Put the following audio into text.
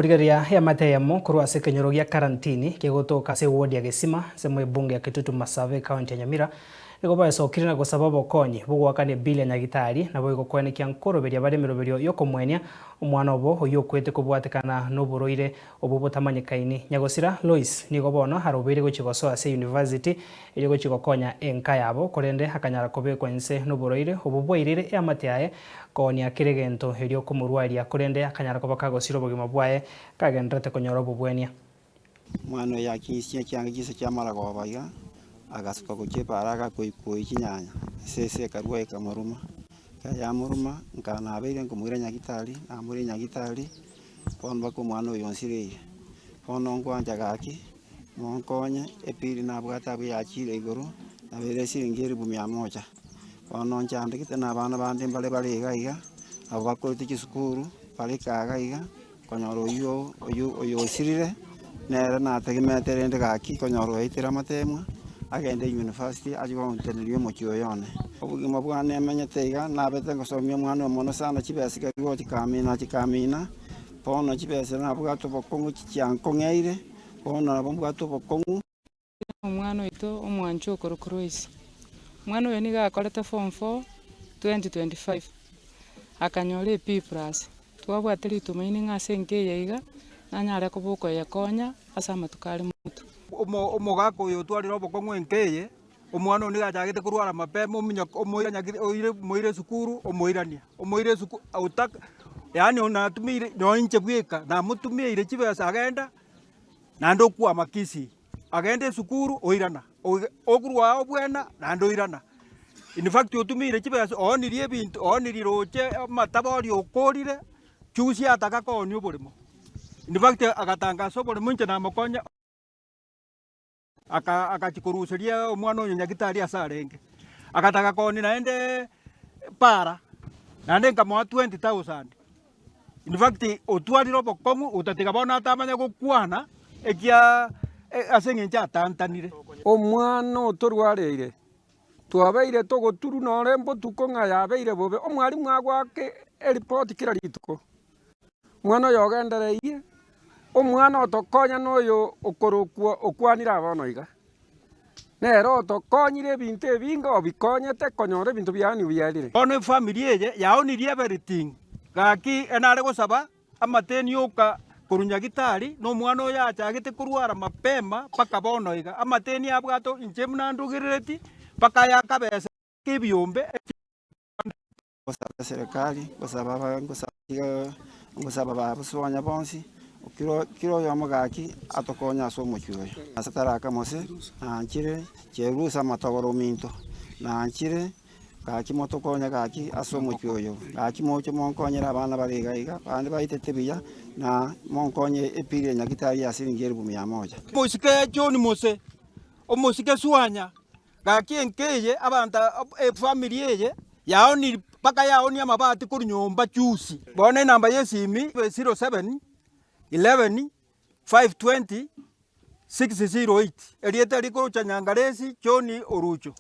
Rigereria eamate eyemo korwa ase ekenyoro gia Karantini kegotoka ase ewodi ya Gesima, ensemo y'ebunge ya Kitutu Masaba ekaunti ya Nyamira, nigo baesokire na gosaba obokonyi bw'ogoakana ebili ya nyagitari naboigo koenekia nkoroberia bare emeroberio y'okomoenia omwana obo oyio okwete kobwatekana noborwaire obwo botamanyekaini. Nyagosira Lois nigo bono arobeire gochia gosoa ase eyunivasiti erio gochia gokonya enka yabo korende akanyara kobekwa inse noborwaire obwo bwairire eamate yaye Koonia kera egento erio komorwaria, korende akanyara koba kagosira obogima bwaye, kagendererete konyora obobwenia. Omwana oyo akinsia chianga chinsa chi'amaragoba iga, agasuka gochia epaara agakoikoia chinyanya, esese ekarua ekamoruma. Ekero yamoruma, nkaba nabeire nkomoira nyagitari, namoira nyagitari, bono mpaka omwana oyo onsireire. Bono nkwancha gaki, monkonye, epili nabwate abwo yachire igoro, nabeire esiringi elifu mia moja. Bono nchandegete na abana bande mbare bare iga iga, nabo bakorete chisukuru, bare kaa iga iga, konyora oywo oywo oyo osirire, nere nategemeete rende gaki konyora oetire amatemwa, agende university achie gonteneria omochie oyo one. Obogima bwane menyete iga, nabete ngosomia omwana oyo mono sana chibesa ekero chikamina chikamina, bono chibesa nabwate obokong'u chiankong'eire, bono nabo mbwate obokong'u. Omwana oito omwanchwa okorokwa Lois. Omwana oyo nigo akorete form four 2025, akanyora e B plus. Twabwate ritumaini ng'a ase enka eye iga, nanyare koba okoyekonya ase amatuko are motwe. Omo omogaka oyo otwarire obokong'u enka eye, omwana oyo nigo achagete korwara mapema ominyoka omoira nyagete oire omoire esukuru omoirania, omoire esuku otaka yaani onatumeire nonye inche bweka namotumeire chibesa agenda, naende okwama Kisii. Agende esukuru oirana, oige okorwa aa obwena naende oirana. In fact otumiire chibesa oonirie ebinto oonirie roche amatabori okorire, chusi ataka koonia oboremo. In fact agatangasa oboremo inche namokonya aka agachia koruseria omwana oyo nyagetari ase arenge. Agataka koonia naendeee para, naende nkamoa 20,000. In fact otwarire obokong'u otatiga bono atamanya gokwana ekia ase eng'encho atantanire. Omwana otorwareire, twabeire togoturwa nore mbotuko ng'a yabeire bobe, omwalimu agoaka eripoti kera rituko. Omwana oyo ogendereirie, omwana otokonya noyo okorokwa okwanire aa bono iga. Nere otokonyire ebinto ebinge obikonyete konyora ebinto biane biarire. Bono efamiri eye yaonirie everything gaki enare gosaba amateni oka korwa nyagitari na omwana oyo achagete korwara mapema mpaka bono iga amateni abwate inche buna ndugerereti mpaka ayakabesa ebiombe. Ngosaba eserekari, ngosaba aba ngosaba iga ngosaba babusonya bonsi, kiro kira oyomo gaki atokonye ase omochie oyo. Ase taraka mose, nanchire cherusa amatogoro ominto, nanchire gaki motokonye gaki ase omochie oyo, gaki moche monkonyere abana bare iga iga, bande baitete buya, na monkonye epili ya nyagetari ya siringi elifu mia moja. Omosike John Mose, omosike Swanya, Gaki enka eye abanto efamiri eye yaoniri mpaka yaonia amabati korwa nyomba juzi. Bono enamba ya esimi 07 11 520 608 erieta rikorocha Nyangaresi John Orucho.